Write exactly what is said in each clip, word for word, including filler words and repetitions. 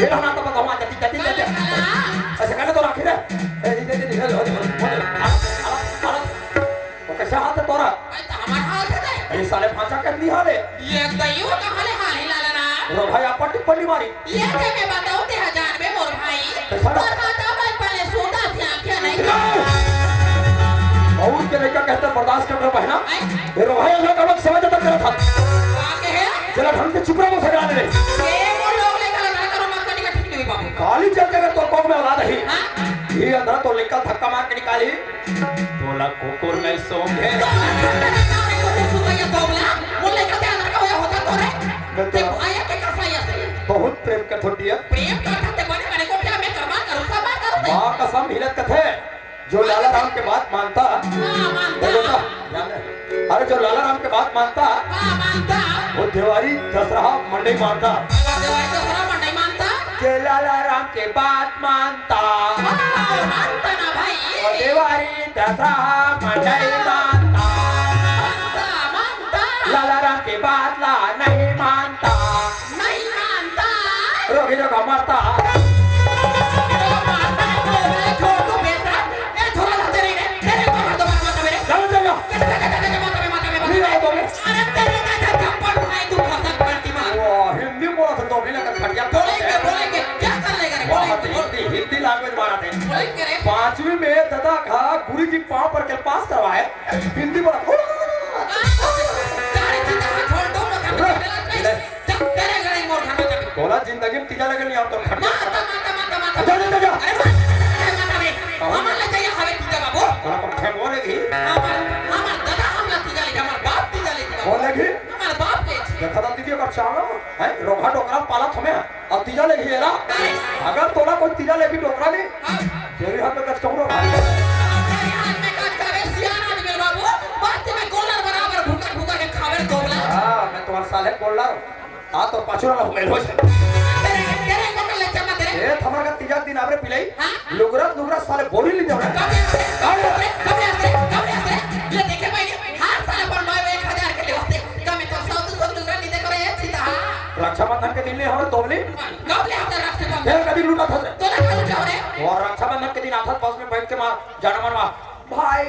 ये रहना तो बताओ, जल्दी, जल्दी, जल्दी। काला, काला। ऐसे करने तो रखी रे। ए, दे, दे, दे, दे, दे, दे, दे, दे। आला, आला, आला। वो कैसे हाथ है तोरा? अरे, तो हमारा हाथ है। अरे, साले भांचा कितनी हाल है? ये तो यूं कहाँ ले हाल है, लाला राम? रो भाई, आप पट्टी पल्ली मारी। ये तो मैं बताऊं, ते हजार में मोर भाई। कैसा? तोर माता बचपन ले सूता थी, आंखें नहीं। और के लड़का कहता बर्दाश्त कर रहा है ना? आए? ये रो भाई, अल्लाह का वक्त समझ तक करा था। आके है? जरा ढंग से चुप रहो, सगा ले। ये वो लोग लेकर लगा करो, मत करी, मैं ठीक नहीं बाबू। काली चल के अगर तो कोक में औलाद है। हाँ? ये अंदर तो लेकर धक्का मार के निकाली। तोला कुकुर नहीं सोंगे। तो अंदर का नाम है कुकुर सुबह या तोबला। वो लेकर ते अंदर का होया होता तो रे। मैं ते तो भाई के कसा या से। बहुत प्रेम कर थोड़ी है। प्रेम करता ते बने बने को क्या मैं कमा करूँ, सब बात करूँ ते। माँ कसम हिलत कथे। जो लाला राम के बात मानता, हाँ, मानता। वो बेटा, जाने। अरे, जो लाला राम के बात मानता, हाँ, मानता। वो देवारी दसरा मंडई मानता। अगर देवारी दसरा मंडई मानता। जे लाला राम के बात मानता, हाँ, मानता ना भाई। वो देवारी दसरा मंडई मानता। मानता, मानता। लाला राम के बात ला नहीं मानता। नहीं मानता। रोगी रोगा मरता। तो मारता है, तो बोले, छोड़ दो बेटा। ए, छोरा ला तेरे रे, तेरे को मार दो, मार, मार मेरे। चलो, चलो। कैसे, कैसे, कैसे, कैसे, माता में, माता में, माता नहीं में। आओ तो मैं। अरे, तेरे का जो चप्पल भाई, तू खसक पलटी मार। वो हिंदी बोला था, तो भी लगा खटिया। बोलेंगे, बोलेंगे। क्या कर लेगा रे? वाह, बोलेंगे, बोल। हिंदी, हिंदी language मारा थे। बोलेंगे रे। पांचवी में दादा का गुरु जी पाँव पर के पास करवाए। हिंदी बोला। गाड़ी सीधा हाथ छोड़ दो, मैं घर में ले। चल, तेरे लड़ाई मोर घर में जाके। बोला, जिंदगी में तीजा लेके नहीं आओ तो घर में। माता, माता, माता, माता। जा, जा, जा, जा। अरे, माता, माता, माता, माता, माता। हमारे ले जाइए, हमें तीजा बाबू। बोला, कौन थे बोले भी? हमार, हमार दादा हमला तीजा ले, हमार बाप तीजा ले, बाबू। बोले भी? हमार बाप ले। देखा था दीदी, अगर चालो, हैं, रोघा डोकरा पाला थमे, अब तीजा ले ही है ना? अरे। अगर तोला कोई तीजा ले भी डोकरा नहीं, हाँ। तेरे हाथ में कच कहूँ ना। तेरे हाथ में कच कहवे, सियान आदमी बाबू, बात में गोलर बराबर भुकर भुकर के खावे रे दोगला। हाँ, मैं तुम्हारे साले गोलर। आ तो पाछू वाला मेल हो जाए। तेरे, तेरे को कर ले चलना तेरे। ए, थमर का तीजा दिन आबरे पिलाई। हाँ? लुगरा, लुगरा साले बोरी ले जाओ। कब ले आते, कब ले आते, कब ले आते, कब ले आते? ले देखे भाई, हर साल अपन भाई एक हजार के ले आते। कम तो सौ दो सौ लुगरा नहीं देखो रे, सीधा। रक्षाबंधन के दिन ले हमें तोबली। कब ले आते रक्षाबंधन? फिर कभी लूटा था रे। तो ना करूँ क्या रे? और रक्षाबंधन के दिन आता बस में बैठ के मार, जाना मन मार। भाई।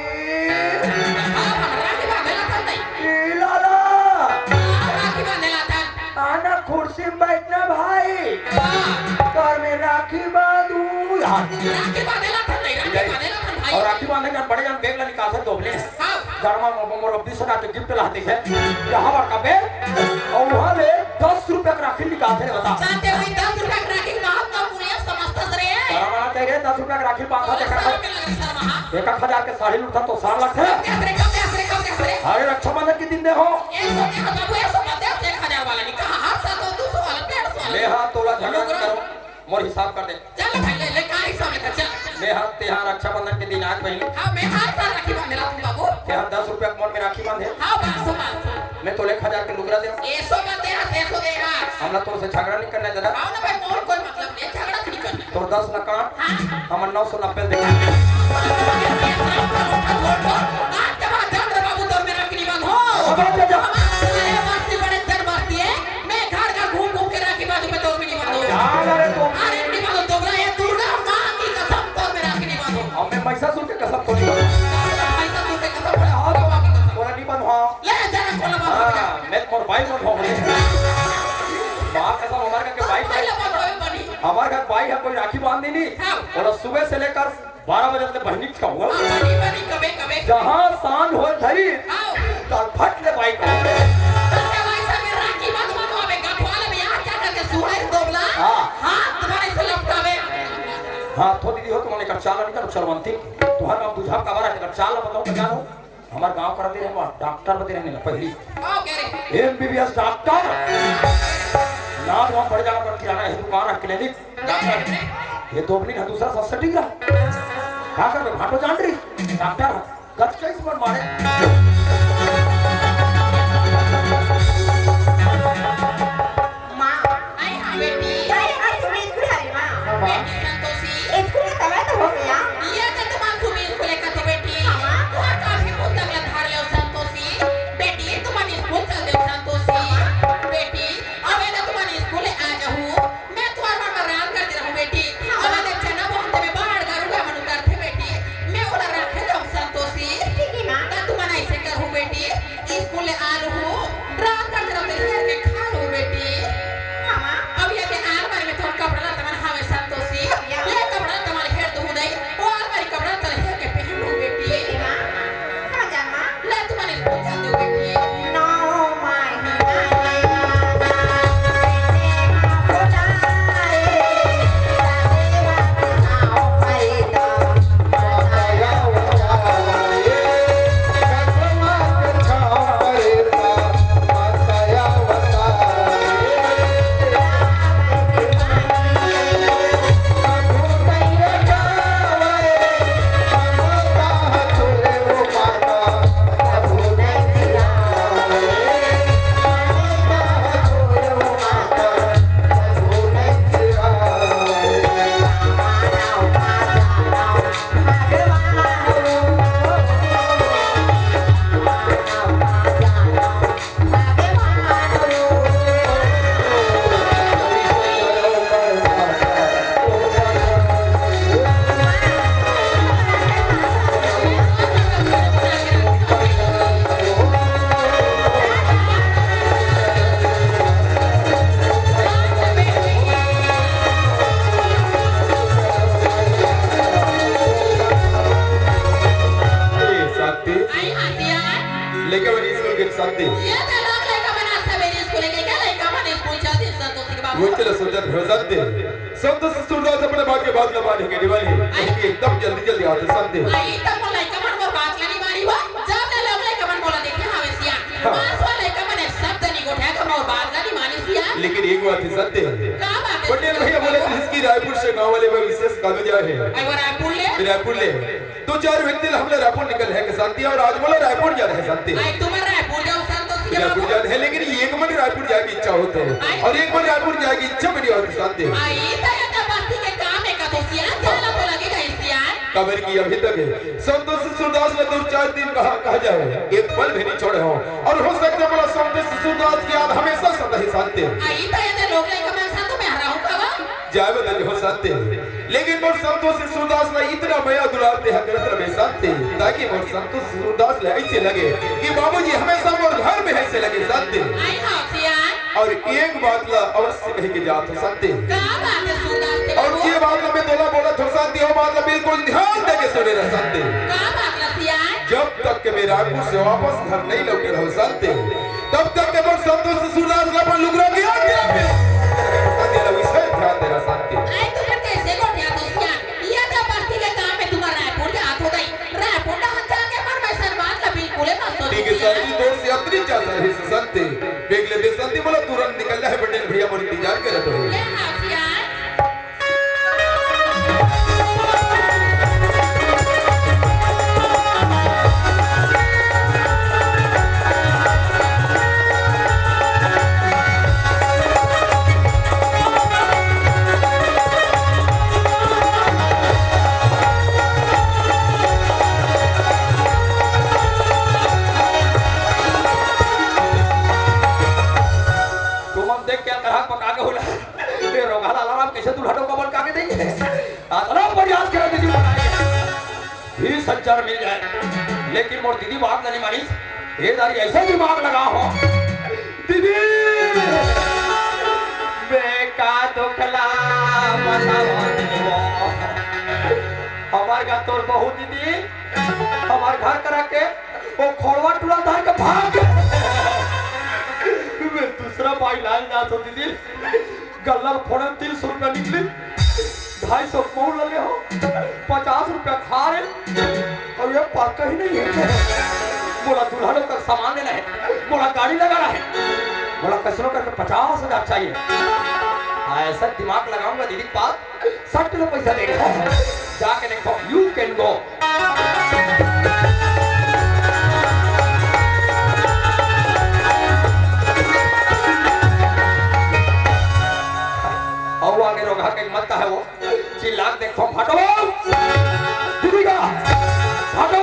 हाँ, हम राखी बांधेला था नहीं। ए लाला। हाँ, राखी बांधेला था। आना कुर्सी में बैठना भाई। हाँ। तोर में राखी बांधू यार। राखी बांधेला था नहीं, राखी बांधेला था भाई। और राखी बांधे जान बड़े जान बैग ला निकाल से दोबले। हाँ। गरमा मोमो मोर बीस हजार के गिफ्ट ला दिखे। यहाँ पर का बैग। और वहाँ ले दस रुपया का राखी निकाल से बता। साथे हुई दस रुपया का राखी महत्व पूरे समझता रे। गरमा ना तेरे दस रुपया का राखी पाँच सौ और देखा सब था। के लगे शर्मा, हाँ। एक एक हजार के साड़ी लूटा तो सार लगथे। कब दे हस रे, कब दे हस रे, कब दे हस रे? अरे रक्षाबंधन के दिन दे हो। ए सो दे हो बाबू, ए सो मत दे, एक हजार वाला नहीं कहा, हर साल तो दो सौ वाला, डेढ़ सौ वाला। ले हाँ, तोला झगड़ा मत करो, मोर हिसाब कर दे। चल भाई, ले, ले, का हिसाब लेकर चल। ले हाँ, ते हाँ रक्षाबंधन के दिन आज बहिनी। हाँ, मैं हर साल राखी बांधेला तू बाबू। ते हाँ दस रुपया के मोल में राखी बांधे। हाँ, बांध सो, बांध सो। मैं तोले एक हजार के लुगरा दे। ए सो मत दे हाँ, ए सो दे हाँ। हमला तोर से झगड़ा नहीं करना दादा। आओ ना भाई, मोर कोई मतलब नहीं, झगड़ा नहीं करना। तोर दस न काट, हाँ। हमर नौ सौ नब्बे दे। आज के बाद जान रे बाबू, तोर में राखी नहीं बांधो। अब आ जा, जा। हमारे बस्ती बड़े जन बस्ती है, मैं घर घर घूम घूम के राखी बांधू, मैं तोर में नहीं बांधो। जा ना रे तू। अरे नहीं बांधो, तोबला, ये दुर्गा माँ की कसम, तोर में राखी नहीं बांधो। अब मैं महिषासुर के कसम तोड़ दूँ। महिषासुर के कसम, अरे हाँ, दुर्गा माँ की कसम। तोला नहीं बांधो। ले, जा ना, कोला बांधो, जा। हाँ, मैं तोर भाई बांधो। माँ कसम, हमारे घर के भाई, भाई। ले, बांधो, बांधो। हमारे घर भाई है, कोई राखी बांध नहीं। हाँ। और सुबह से लेकर बारह बजे तक बहनी का हुआ। हाँ, बनी, बनी, कबे, कबे। जहाँ सांझ हो धरी, हाँ। तो फट ले भाई को। तो क्या भाई साहब, मैं राखी बांध बांधो, अबे गठवाल में यहाँ क्या करके सुहाई दोबला? हाँ। हाथ तुम्हारे से लपटावे। हाँ, थो दीदी हो, तुम्हारे का चाल निकल चलवंती। तुम्हारा नाम बुझा का बारा निकल चाल बताओ, बता दो। हमारे गांव कर दे रहे, डॉक्टर बदे रहने लगा पहली। का कह रहे? MBBS doctor. नाम वहाँ पड़ जाना पर किराना है, दुकान है, क्लिनिक। डॉक्टर। ये तो अपनी ना दूसरा सस्ता ठीक रहा। का कर भाटो जान रही? डॉक्टर। गच कैसे मन मारे? माँ। आई हाँ बेटी। अरे, आज तुम्हें स्कूल आ रही, माँ। हाँ, माँ। बेटी संतोषी। स्कूल का समय तो हो गया। ये तो तुम्हारा सुबह स्कूल का तो बेटी। हाँ, माँ। वहाँ काफी पुस्तक ला धार ले संतोषी। बेटी, तुम्हारी स्कूल चल दे संतोषी। बेटी, अब ये तो तुम्हारी स्कूल आ जाऊँ। मैं तुम्हारे मन में रात संत सूरदास अपन बात के बात ला माने के निवाले, कहे कि एकदम जल्दी जल्दी आथे संत। आई त मोर लइका मन मोर बात ला नी मानी हो। जब ले लोग लइका मन मोला देखे हवे सियान। हाँ। पास वाले लइका मन एक शब्द नी गोठियाय त मोर बात ला नी मानी सियान। लेकिन एक बात हे संत। का बात हे? पटेल भैया बोले थे इसकी रायपुर से गाँव वाले भाई विशेष कागज आए हैं। आई वो रायपुर ले? रायपुर ले। दो चार व्यक्ति हमला रायपुर निकल हे के संत, और आज मोला रायपुर जाना हे संत। आई तुम रायपुर जाओ संत, तो सिया रायपुर बाबू। जाना हे, लेकिन एक मन रायपुर जाए की इच्छा होत हे, आई। और एक मन रायपुर जाए की इच्छा भी नहीं होती संत। आई त ये तो बस्ती के काम हे का तो सिया, चला तो लगे गई सिया। काबर कि अभी तक संत सूरदास ला दो चार दिन कहा, कहा जाए, एक पल भी नहीं छोड़े हो। और हो सकता हे मोला संत सूरदास की याद हमेशा सताही संत। आई त ये तो लोग लइका मन संत में हरा हूँ का बा? जाए बता हो संत। लेकिन मोर संतोष सूरदास ला इतना मया दुलार देहा करत रहे संत, ताकि मोर संतोष सूरदास ला ऐसे लगे कि बाबूजी हमेशा मोर घर में ऐसे लगे संत। आई हाँ सियान। और एक बात ला अवश्य कह के जात हो संत। का बात हे सूरदास के और बाबू? ये बात ला मैं तोला बोलत हो संत, वो बात ला बिल्कुल ध्यान दे के सुने रह संत। का बात ला सियान? जब तक के मैं रायपुर से वापस घर नहीं लौटे रहो संत, तब तक के मोर संतोष सूरदास ला अपन लुगरा गिरा के रखे। संत, ये विषय ध्यान देना संत। आई तो फिर कैसे गोठिया तो सियान? ये तो बस्ती के काम में तुम्हारा रायपुर जात हो दई। रायपुर ना हम जाके मन में सर बात ला बिल्कुल ही मत सोच ठीक हे सियान। संत जी, तोर से अतनी इच्छा सर हे संत। बेग ले दे संत, बोला तुरंत निकल जाए, पटेल भैया मोर इंतजार करत हो। ले हाँ सियान। तुमन देख के तरह पका के होला। ये रोगहा लाला राम कैसे दूल्हा डोका बन काके देंगे? अतना प्रयास करे दीदी बनाए। बीस हजार मिल जाए, लेकिन मोर दीदी बात नहीं मानिस। ये दारी ऐसा दिमाग लगा हो। दीदी, मैं का दुखला बतावा दीदी वो। हमार का तोर बहू दीदी, हमार घर करा के वो खोड़वा टूरा धर के भाग गे। मैं दूसरा बाई लान जात हो दीदी। गल्ला फोड़न तीन सौ रुपया निकली, ढाई सौ मऊ ले हो, पचास रुपया खा रे, और ये पार कहीं नहीं है। मोला दूल्हा लोग का सामान लेना है, मोला गाड़ी लगाना है, मोला कैसनो करके पचास हजार चाहिए। हाँ, ऐसा दिमाग लगाऊंगा दीदी के पास, सठ किलो पैसा देगा। जाके देखो, you can go। अउ आगे रोगहा के मत कहे वो, चिल्ला के देखो, फटो दीदी का, फटो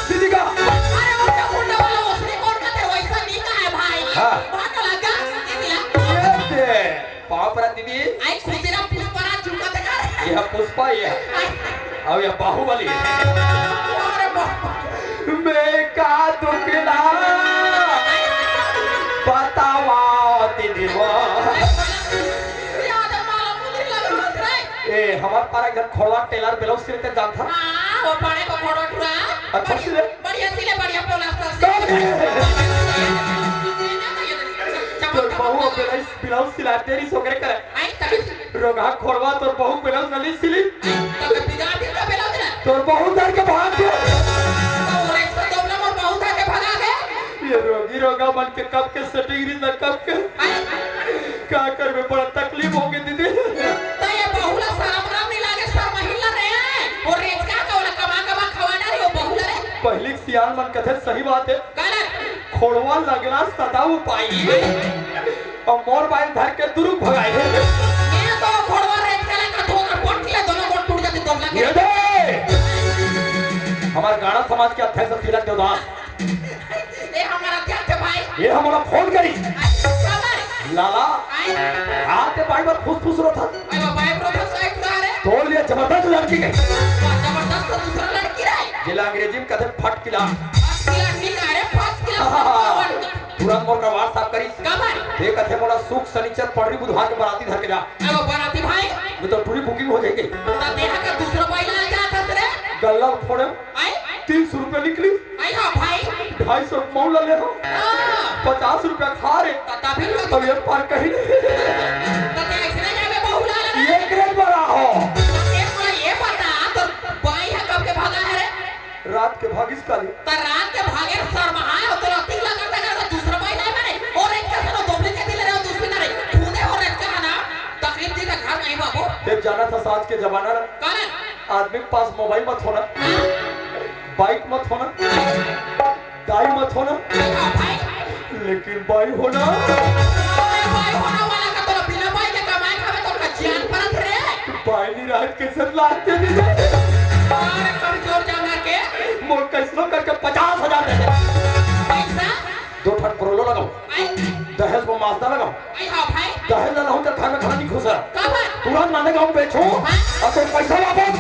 दीदी का। अरे वो क्या गुंडा वाला ओसने कौन का थे, वैसा नहीं कहा है भाई। हाँ। बहुत लगा, ये मिला। ये दे। पाँव परा दीदी। आई खुशी रा पुष्पराज झुका देखा रे। यह पुष्पा ये। आई। अब यह बाहुबली। अरे बाप। मैं का दुखला बतावा दीदी वो। याद माला मुंदरी लगा रे। ए, हमार पारा घर खोड़वा टेलर ब्लाउज सिलते जानता। हाँ, वो पड़े को खोड़वा टूरा। अच्छा सिले? बढ़िया सिले, बढ़िया पोलास्टर सिले। कौन है? चमक, तोर चमक, बहू चमक। ब्लाउज, ब्लाउज सिला तेरी सोकरे करे। आई, तभी। रोगहा खोड़वा तोर बहू ब्लाउज नली सिली। आई, तो मैं बिगाड़ दिया था ब्लाउज ना। तोर बहू धर के भाग गे। तो वो रेस को दोबला मोर बहू धर के भगा गे। ये रोगी रोगा मन के कब के सेटिंग रही ना कब के। आई। का करबे, बड़ा तकलीफ हो गई दीदी। तो ये बहू ला शरम रम नहीं लागे, शरम ही ला रे। वो रेचका का वाला कमा कमा खवाना रे, वो बहू ला रे। पहली सियान मन कथे सही बात है। काला। खोड़वा लगना सदा उपाय। और मोर बाइल धर के दुरुग भगाई। ये तो खोड़वा रेचका ला का धोकर पट लिया, दोनों गोड़ टूट जाते, दोगला के। ये दे। हमार गाड़ा समाज के अध्यक्ष तिलक देवदास। ए, हमारा क्या थे भाई? ये हमला फोन करी। अच्छा, खबर। लाला, आए। आते भाई बर फुसफुस रो था। अरे बाबा, एक रोज साइड ला रे। तोर लिए जबरदस्त लड़की है। वाह, जबरदस्त तो दूसरा लड़की रे। जेला अंग्रेजी में कहते first class। First class नहीं कह रहे, first class हाँ, हाँ, हाँ। Number one। तुरंत मोर का WhatsApp करी। खबर। ये कहते मोला सुख, शनिचर, पड़री, बुधवार के बराती धर के जा। अरे बाराती भाई। मैं तो पूरी booking हो जाएगी। तो देहा का दूसरा भाई ला जाता रे। गल्ला फोड़े। आए? तीन सौ रुपया निकली। आई हाँ भाई। ढाई सौ मऊ ला ले हो। हाँ। पचास रुपया खा रे। त-, तभी तो अब ये पार कहीं नहीं। त ते ऐसे नहीं जाबे बहू भागिस काली। त रात के भागे सरमहाए हो, तोला तीन लाख करता करता दूसरा बाई नहीं बने। और रेट का सनो दोबले के दिल रहे हो, दूसरी ना रहे। खुदे हो रेट का है ना, तकलीफ दी त घर नहीं बाबू। ते जाना था आज के जमाना ना। कौन है? आदमी के पास मोबाइल मत होना, हाँ? बाइक मत होना, दाई मत होना, हाँ भाई। लेकिन बाई होना। अरे बाई होना वाला का तो बिना बाई के कमाए खावे तो का जान परत रे। बाई नहीं रहत कैसे लागते दीदी। अरे कमजोर जानवर के। मोर कैसनो करके पचास हजार दे दे। पैसा? दो ठन प्रोलो लगाओ। आई। दहेज में माजदा लगाओ। आई हाँ भाई। दहेज ला लाहूं त घर में खाना नहीं खुश है। का बात? तुरंत माने गाँव बेचो। हाँ? और तो पैसा वापस।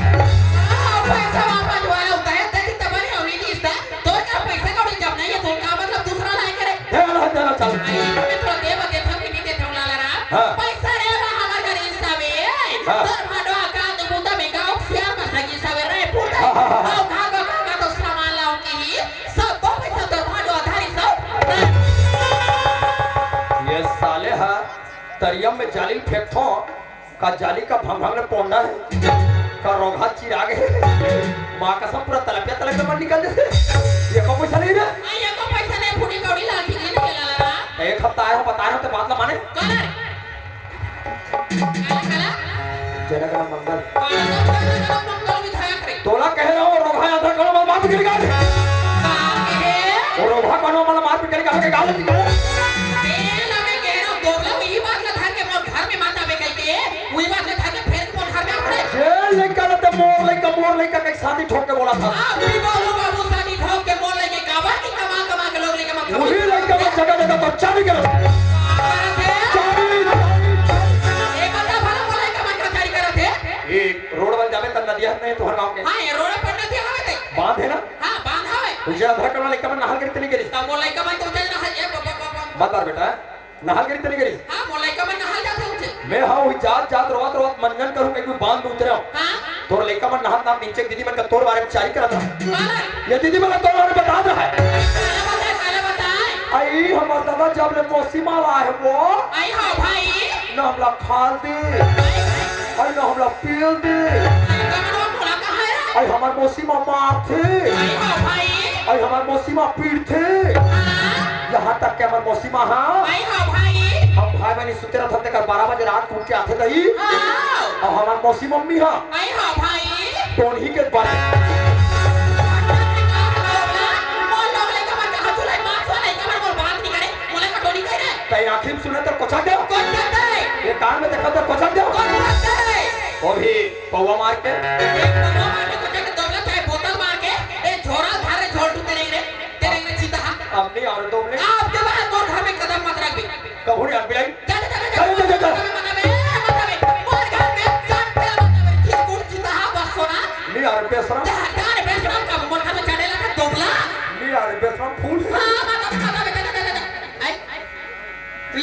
हाँ, पैसा वापस वाला होता है, तेरी तबरी होनी नहीं इसका। तोर का पैसा कौड़ी जब नहीं है, तो का मतलब दूसरा लाए करे? हे अल्लाह, हे अल्लाह, चल। अरे, मैं तो देवा देता हूँ कि नहीं देता हूँ, लाला राम। हाँ। पैसा रे बा, हमार घर हिस्सा में। हाँ। तोर भाडो आका, तू बूता में गाँव, सियार में सगी सवेरे, पूता। हाँ, हाँ, हाँ, हाँ। आओ, खा, खा, खा, खा, तो सामान लाओ कि ही, सब वो पैसा तोर भाडो आधारी सब। ये साले हा, तरियम में जाली फेंकथो, का जाली का भंग भंग ले पोंडा है, का रोघा चिराग है। माँ कसम पूरा तलपिया तलपिया मन निकल जैसे। ये को पैसा नहीं रे? आ, ये को पैसा नहीं, फूटी कौड़ी लाल टिकली नहीं लाला रा। एक हफ्ता आया हूँ, बता रहा हूँ, तो बात ला माने। कौन है? काला, काला? जनगण मंगल। काला, काला, काला, मंगल विधायक रे। तोला कह रहा हूँ, रोघा आधा करो, मैं मार पीट के निकाल। का कहे? वो रोघा करो, मतलब मार पीट के निकाल के गाल निकाल। ए, ना मैं कह रहा हूँ, दोगला वही बात ला धर के मोर घर में मत आवे कह के, वही बात ला धर के फेर के मोर घर में आ खड़े। जे लइका ला ते मोर लइका, मोर लइका के शादी ठोक के बोला था। आप भी बोलो बाबू, शादी ठोक के मोर लइके काबर की कमा कमा के लोग लइके मत वही लइका में जगह जगह तो चाबी के चाबी। ए, बता भला मोर लइका मन का चोरी करत है? ए, रोड बन जाबे त नदिया नहीं तोहर गाँव के। हाँ, ये रोड पर नदिया हवे ते। बांध है ना? हाँ, बांध हवे। तुझे आधार कार्ड वाला लइका मन नहाल गिरी त नहीं गिरी। त मोर लइका मन तो उठे ना है, ए, ब-, ब-, ब-, ब-, बता बेटा, नहाल गिरी त नहीं गिरी। हाँ, मोर लइका मन नहाल जाथे उठे। मैं हाँ हुई जात जात रोवत रोवत मंजन करूँ कहीं कोई बांध में उतरे हो। हाँ। तोर लइका मन नहात नाम नीचे दीदी मन का तोर बारे में चारी करत रहा। काला? ये दीदी मन का तोर बारे में बता रहा है। काला बताए, काला बताए। आई हमर दादा जब ले मौसी माला है वो। आई हाँ भाई। ना हमला खाल दे। आई भाई। अरे ना हमला पेल दे। अरे कमरो मोला कहाँ है? अरे हमार मौसी माँ मारथे। अरे हाँ भाई। अरे हमार मौसी माँ पीटथे। हाँ। यहाँ तक के हमार मौसी माँ हाँ। अरे हाँ भाई। हम भाई बहनी सुते रहत तेकर बारह बजे रात कूद के आथे दही। हाँ। और हमार मौसी मम्मी हाँ। अरे हाँ भाई। टोनही के बारे। मोर लोग लइका मन कहाँ चुलाई मांस वाला लइका मन मोर बात नहीं करे। मोला का टोनी कह रहे। तई आँखी में सुने तो कोचक दे। कोचक दे। ये कान में देखा तो कोचक दे। कोचक दे। वो भी पौवा मार के। एक पौवा मार के कोचक दे, दोगला चाहे बोतल मार के, ए झोरा धारे झोल टू तेरे रे, तेरे रे चीता हा। अब नहीं और दोगले। आज के बाद मोर घर में कदम मत रख भी। कबूल यार बिलाई। जा, जा, जा, जा, जा। जा, जा, जा, जा। मत आवे, मत आवे, मत आवे। मोर घर में चंपे मत आवे। चीकुट चीता हा बस सोना। नहीं यार बेशरम। जा, जा रे बेशरम का मोर घर में चढ़ेला था दोगला। नहीं यार बेशरम फूल। हाँ, मत आवे, मत आवे, जा, जा, जा, जा, जा। आई।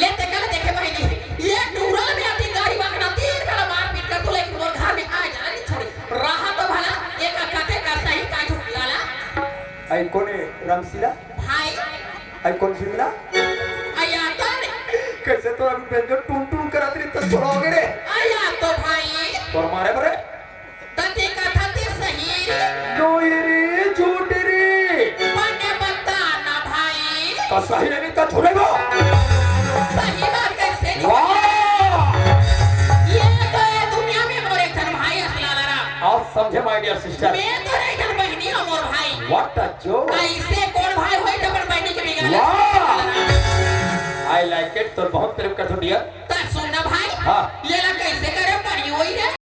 ले ते कल देखे बहिनी, ये टूरा में आती गाड़ी बाकड़ा तीर कला मारपीट कर तू, लेकिन मोर घर में आ जा नहीं छोड़ी। रहा तो भला, एक कते का सही का झूठ लाला। आई कोने रमशीला? भाई। आई कौन फिल्म ना? आई आता रे। कैसे तो अभी बेंजो टून टून करत रही तो छोड़ोगे रे? आई आ तो भाई। तोर मारे बरे? तते कथा ते सही रे। नोई रे, झूठ रे। बने बता ना भाई। का सही नहीं का झूठे को? सही बात कैसे नहीं? वाह! ये तो ये दुनिया में मोर एक जन भाई असला रहा। आप समझे my dear sister? मैं तो एक जन बहनी हूँ मोर भाई। What a joke! ऐसे कौन भाई होई जब बहनी के बिगाड़े? वाह! I like it, तोर बहुत प्रेम करथो dear। त सुन ना भाई, हाँ। ये ला